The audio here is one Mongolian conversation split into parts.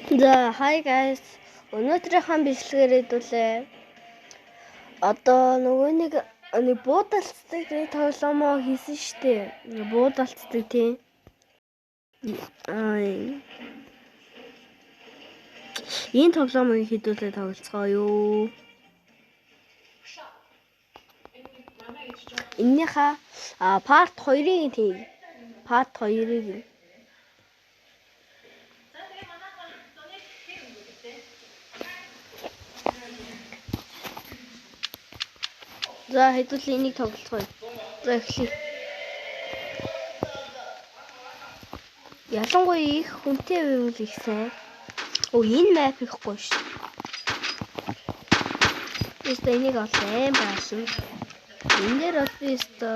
За, hi guys. Өнөөдрийнхөө бичлэгээр хэдүүлээ. Одоо нөгөө нэг нэг буудалцдаг тоглоомоо хийсэн штэ. Буудалцдаг тийм. Аа. Энэ тоглоомыг хэдүүлээ тоглолцгоё. Эннийхээ part 2-ыг тийм. Part 2-ыг. За хэдүүлээ энийг тоглолцгоё. За эхлэе. Ялангуяа их хүнтэй байвал их сайн. Оо энэ map ихгүй шүү. Өстө энийг ол аим баасан. Энэ дээр бол би өстө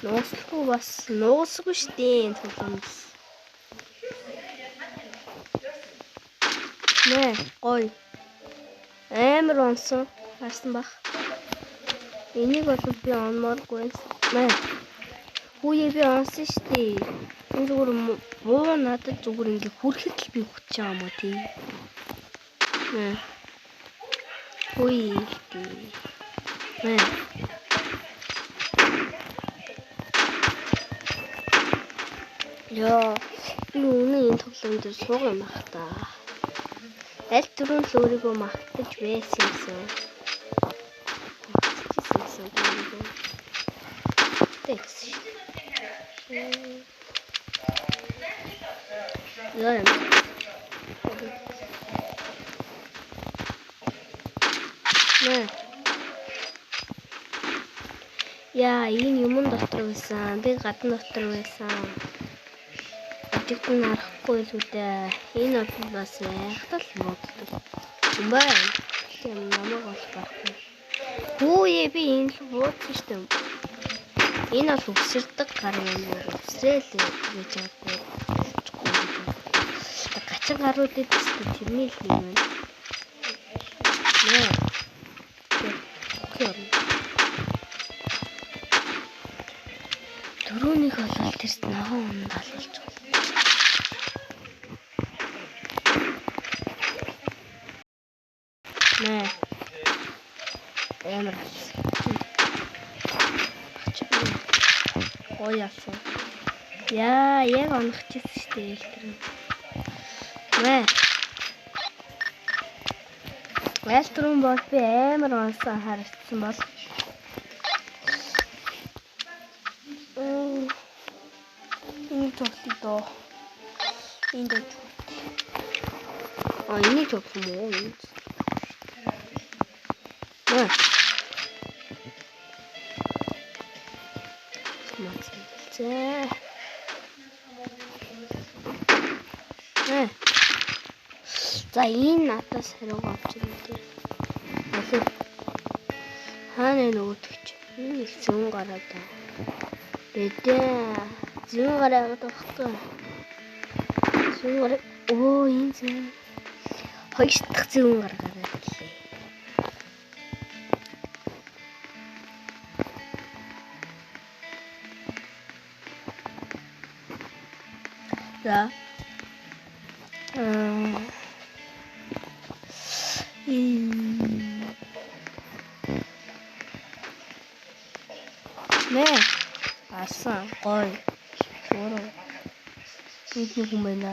нууцлахгүй бас нууцгүй шүү дээ энэ тоглоомд. Нэ гоё. Амар онсон харсан бах. Энийг бол би онмооргүй. Мэ. Хүүе би онсон шүү дээ. Энэ зүгээр буу надад зүгээр ингээ хүрэхэд л би хүчж байгаа юм уу тий. Мэ. Хүүе тий. Мэ. Яа, би үнэн энэ тоглоом дээр сууг юм ах та. Аль түрүүн л өөрийгөө магтаж байсан юмсан. Тэгс. За. Нэ. Яа, энэ юмн дотор байсан. Би гадна дотор байсан. Ажигдан харахгүй л үү дээ. Энэ бол бас яхтал мууддаг. Юм байна. Тийм намайг бол байхгүй. Хүүе би энэ л буудсан шүү дээ. Энэ бол үсэрдэг гар юм уу? Үсрээл гэж чаддаг. Гачин гарууд эдсэн тэрний л юм байна. Нэ. Окей. Дөрөвнийх бол тэр ногоон унд алуулж байгаа. Нэ. Амар. Гоё ялсан. Яа, яг онох чийсэн шүү дээ тэр. Мэ. Аль түрүүн бол би амар онсон харагдсан бол. Энэ тоглоё доо. Энэ доо. А энийг тоглох юм уу? Мэ. За. Э. За энэ надаас хариуг авч ирээ. Алуу. Хаана нөгөөдөг чи? Энэ их зүүн гараад байна. Бэдэ. Зүүн гараад байхгүй. Зүүн гар. Оо энэ зүүн. Хоёр дахь зүүн гар гараад ирлээ. За. Нэ. Асан гоё. Өөрөө. Нэг хүн байна.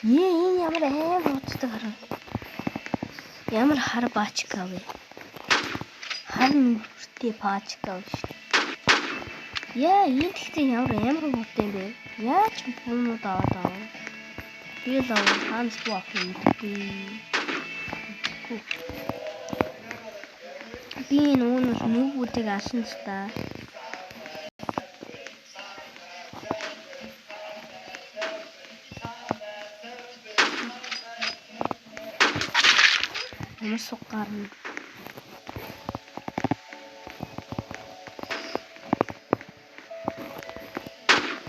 Ээ энэ ямар аим боддог хараа. Ямар хар баачка вэ? Хар нүртэй баачка вэ шүү. Яа, энэ талын ямар амар бод юм бэ? Яаж буунууд аваад байгаа юм? Би л авах хаанаас буу авах юм бэ? Би энэ үүнээс нүгүүдийг алсан л та. Ямар суг гарна.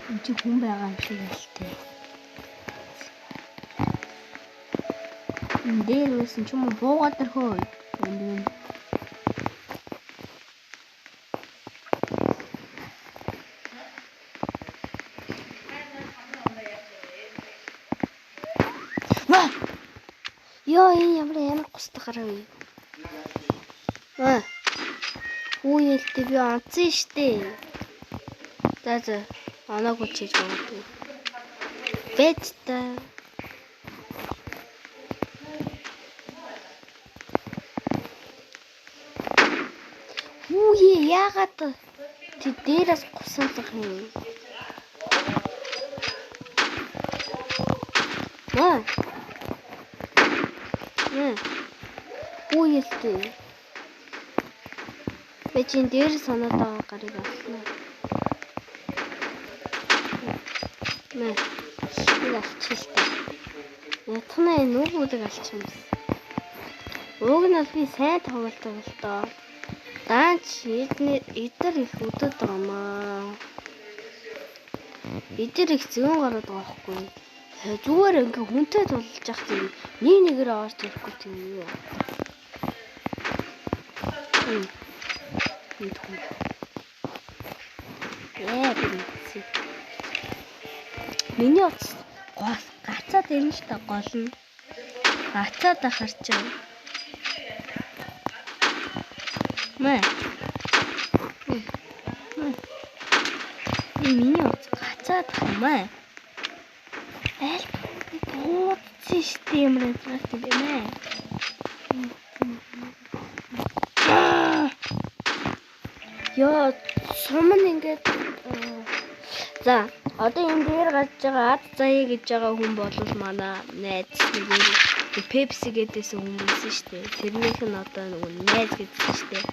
Энд чи хүн байгаа юм шиг л тээ. Энэ дээр байсан ч юм уу буугаад ирхөө. Энд юм. Йоо, энэ ямар ямар гусдаг гараа вэ? Аа. Хүүелтэй би онцсон штэ. За за. Оноогүй ч хийж магадгүй. Бэт та. Хүүе яагаад тэг дээрээс гусаад байгаа юм? Аа. Хүүелтэй. Би чинь дээр санаад байгаа гарыг авсан. Мэ. Би алчих л та. Ятгана энэ нүг бүдэг алчих юм. Уг нь бол би сайн тоглолдог л доо. Даанч эдэр их өдөд байгаа маа. Эдэр их зөөн гараад байгаа байхгүй. Зүгээр ингээ хүнтэй тулж явах тийм нэг нэгээр орж ирэхгүй тийм юу. Ээ би. Миний утас гол гацаад ирнэ л та гол нь. Гацаад ахар чинь. Мэ. Мэ. Миний утас гацаад ах юм аа. Аль буудсан штэ ямар азгаас юм бэ мэ. Йоо, сум нь ингээд за одоо энэ дээр гарч байгаа ад заяа гэж байгаа хүн бол манай найз нэг Пепси гэдээсэн хүн байсан шүү дээ. Тэрнийх нь одоо нөгөө найз гэдсэн шүү дээ.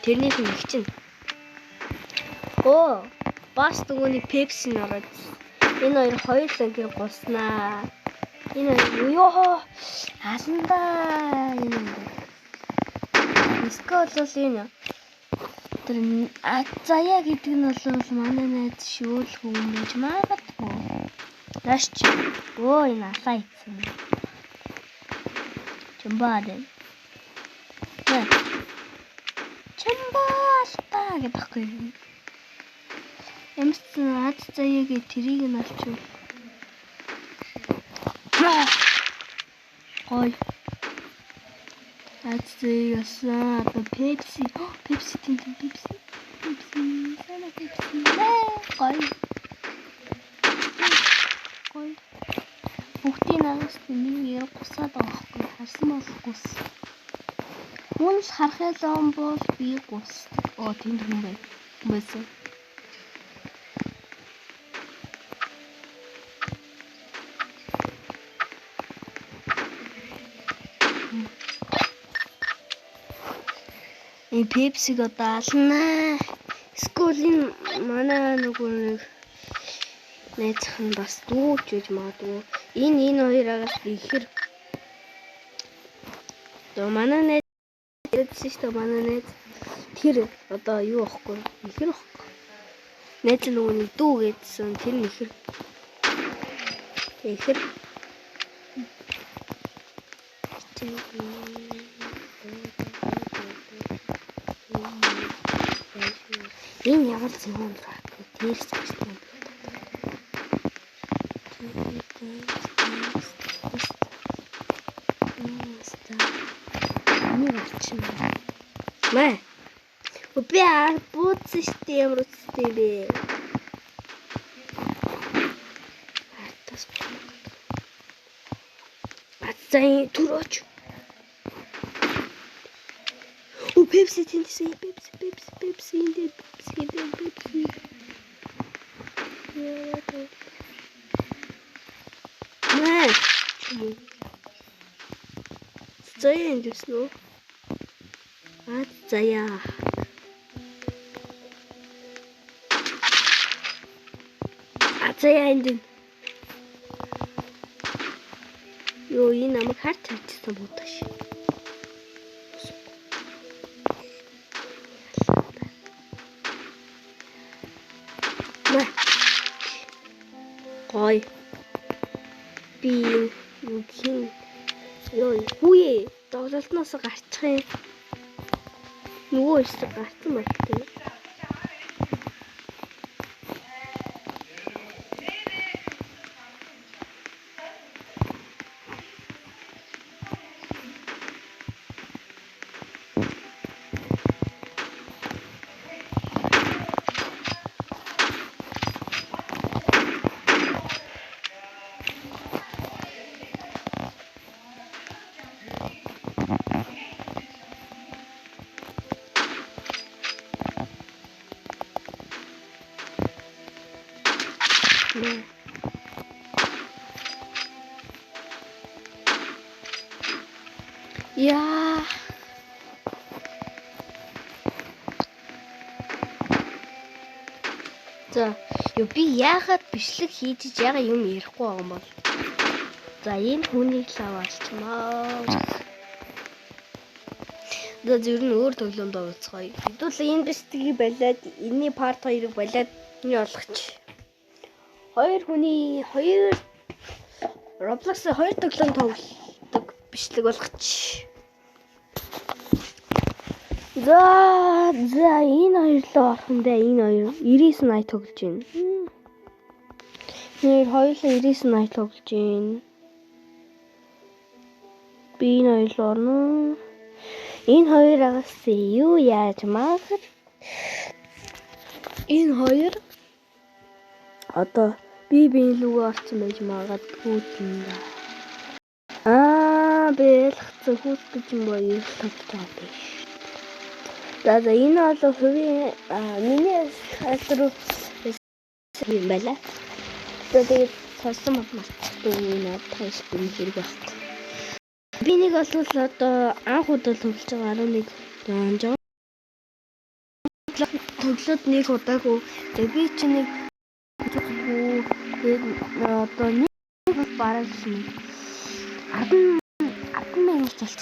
Тэрнийх нь их чинь. Оо, бас нөгөө нэг Пепси нь ороод энэ хоёр хоёулаа ингэ гуснаа. Энэ хоёр ёо аландаа энэ ингэ. Эсвэл бол энэ тэр заяа гэдэг нь бол манай найз шүүл хүн байж магадгүй. Нааш чи. Өө энэ алаа ийцэн. Чамбаа. Нэ. Чамбаа та гэдэг байхгүй. Ямарсан ад заяагийн тэрийг нь алчвал. Гой. Ад заяасан одоо Пепси, Пепси тийм Пепси. Пепси, сана Пепси. Гой. Гой. Бүгдийн араас нэг гусаад байгаа байхгүй. Харсан бол гус. Хүн л харах юм бол би гус. Оо тэнд хүн байна. Хүн байсан. Энэ Пепсиг одоо алнаа. Эсвэл энэ манай нөгөө нэг найзах нь бас дүүч гэж магадгүй. Энэ хоёроогоос ихэр. Одоо манай найз ярьсан шүү дээ, манай найз тэр одоо юу ихгүй ихэр ихгүй. Найз нөгөө нэг дүү гэдсэн тэр нь ихэр. Ихэр. Энэ ямар зөв юм бэ? Дээрс гарсан юм. Энийг авчихна. Мэ. Би аа бууцсан штэ ямар үстэй бэ? Артас Азайн төрөөч. О Пепси тэнцсэн. Пепси, Пепси, Пепси энэ Пепси, Пепси. Мэ. Заяа энэ гэсэн үү? А заяа. А заяа энэ. Йоо энэ намайг харж харчихсан буудах ши. Мэ. Гой. Би юу хин ёо хүүе тоглолтноос гарчих юм. Нөгөө ихсэн гарсан болтой. Нэ. Яа. За, юу би яахад бичлэг хийж яга юм ярихгүй байгаа юм бол. За, энэ хүнийг л аваалчмаа. За, зөв нь өөр тоглоомд оролцгоё. Хэдүүл энэ бичлэгийг болиад энэний part 2-ыг болиад энэ болгоч. Хоёр хүний хоёр Roblox-ын хоёр тоглоом тоглодог бичлэг болгоч. За, энэ хоёр руу орох юм бэ? Энэ хоёр 99 night тоглож байна. Нэр хоёулаа 99 night тоглож байна. Би энэ хоёр руу орно. Энэ хоёр агаас юу яаж магад? Энэ хоёр одоо би биеийн лүгөө орсон байж магадгүй юм да. Аа, би ялгцсан хүүт гэж юм боёо тоглож байгаа юм биш. За, энэ бол хувийн миний альтруу юм байла. За, тэгээд сонсон бол мартахгүй, надад юм хэрэг байхгүй. Би нэг бол одоо анх удаа тоглож байгаа 11 донжоо. Тоглоод нэг удаагүй. Тэгээд би чи нэг тэгээд одоо нэг бол бараг л нэг 10 10 минут болчих.